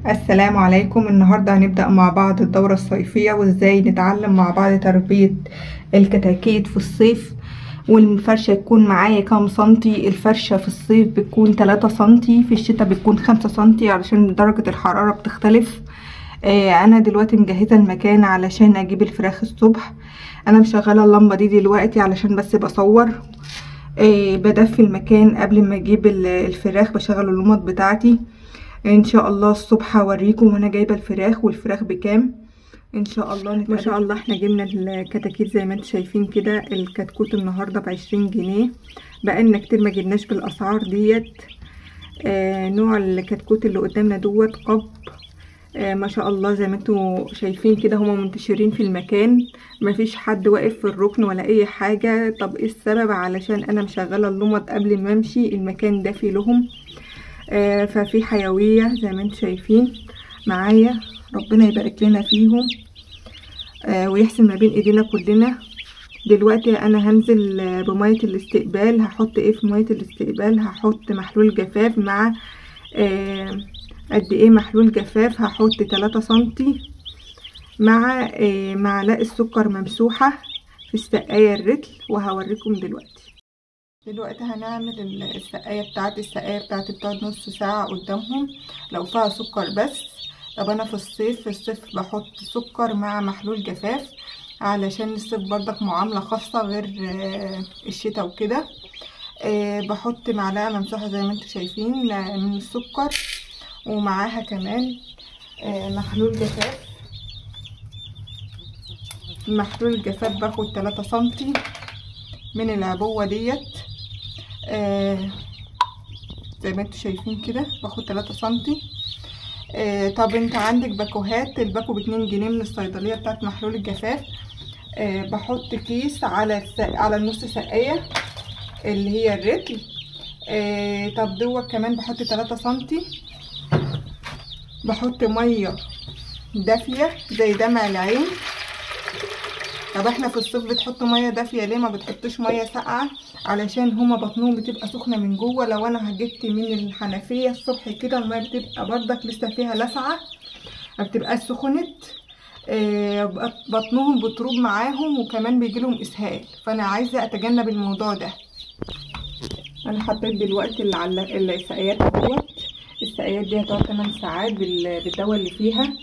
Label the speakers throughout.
Speaker 1: السلام عليكم. النهاردة هنبدأ مع بعض الدورة الصيفية وازاي نتعلم مع بعض تربية الكتاكيت في الصيف. والفرشة تكون معايا كام سنتي؟ الفرشة في الصيف بتكون 3 سنتي، في الشتاء بتكون 5 سنتي علشان درجة الحرارة بتختلف. انا دلوقتي مجهزة المكان علشان اجيب الفراخ الصبح. انا مشغلة اللمبة دي دلوقتي علشان بس بصور، بدفي المكان قبل ما اجيب الفراخ، بشغل اللمض بتاعتي. ان شاء الله الصبح هوريكم وانا جايبه الفراخ والفراخ بكام ان شاء الله. ما شاء الله احنا جبنا الكتاكيت زي ما انتم شايفين كده. الكتكوت النهارده ب20 جنيه، بقالنا كتير ما جبناش بالاسعار ديت. نوع الكتكوت اللي قدامنا دوت قب، ما شاء الله زي ما انتم شايفين كده هما منتشرين في المكان، مفيش حد واقف في الركن ولا اي حاجة. طب ايه السبب؟ علشان انا مشغله اللمض قبل ما امشي، المكان دافي لهم، ففي حيوية زي ما انتم شايفين معايا. ربنا يبارك لنا فيهم، ويحسن ما بين ايدينا كلنا. دلوقتي انا هنزل بميه الاستقبال. هحط ايه في مية الاستقبال؟ هحط محلول جفاف مع قد ايه محلول جفاف؟ هحط 3 سنتي مع معلقه سكر ممسوحة في السقاية الرتل، وهوريكم دلوقتي. دلوقتي هنعمل السقاية بتاعتي. السقاية بتاعتي بتقعد نص ساعة قدامهم لو فيها سكر بس. طب انا في الصيف بحط سكر مع محلول جفاف علشان الصيف برضك معاملة خاصة غير الشتاء وكده. بحط معلقه ممسوحة زي ما انتم شايفين من السكر، ومعاها كمان محلول جفاف. محلول الجفاف باخد 3 سنتي من العبوه ديت، زي ما انتم شايفين كده باخد 3 سنتي. طب انت عندك باكوهات، الباكو ب2 جنيه من الصيدلية بتاعت محلول الجفاف. بحط كيس على النص سقاية اللي هي الرتل. طب دوت كمان بحط 3 سنتي. بحط مية دافيه زي دمع العين. طب احنا في الصيف بتحطوا مية دافيه ليه؟ ما بتحطوش مية ساقعه علشان هما بطنهم بتبقى سخنة من جوه. لو انا جبت من الحنفية الصبح كده المية بتبقى بردك لسه فيها لسعه، ما بتبقاش سخنت، بطنهم بتروب معاهم وكمان بيجيلهم اسهال، فانا عايزه اتجنب الموضوع ده. انا حطيت دلوقتي اللي على السقايات اهوت. السقايات دي هتقعد 8 ساعات بالدواء اللي فيها.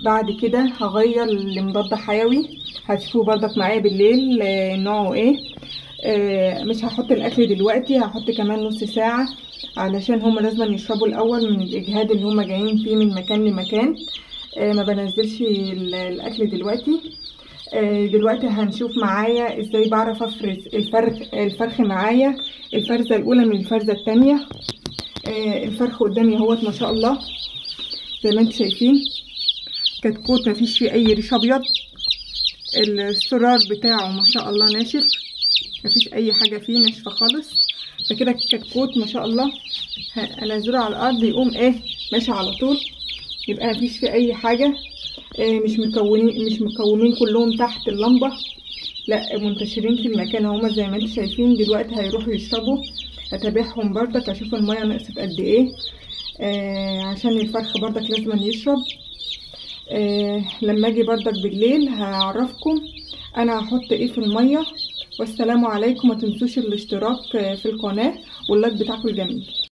Speaker 1: بعد كده هغير لمضاد حيوي، هتشوفوه بردك معايا بالليل نوعه ايه. مش هحط الاكل دلوقتي، هحط كمان نص ساعة علشان هما لازم يشربوا الاول من الاجهاد اللي هما جايين فيه من مكان لمكان. ما بنزلش الاكل دلوقتي. دلوقتي هنشوف معايا ازاي بعرف افرز الفرخ معايا، الفرزه الاولى من الفرزه الثانية. الفرخ قدامي اهوت ما شاء الله زي ما انتم شايفين، كتكوت مفيش فيه اي ريش ابيض، السرار بتاعه ما شاء الله ناشف، مفيش اي حاجة فيه ناشفة خالص. فكده الكتكوت ما شاء الله انزله على الارض يقوم ايه ماشي على طول، يبقى مفيش فيه اي حاجة. مش مكونين كلهم تحت اللمبة، لا منتشرين في المكان هما زي ما انتم شايفين. دلوقتي هيروحوا يشربوا، اتابعهم بردك اشوف المية نقصت قد ايه، عشان الفرخ بردك لازم يشرب. لما اجي بردك بالليل هعرفكم انا هحط ايه في المية. والسلام عليكم، ما تنسوش الاشتراك في القناة واللايك بتاعكم الجميل.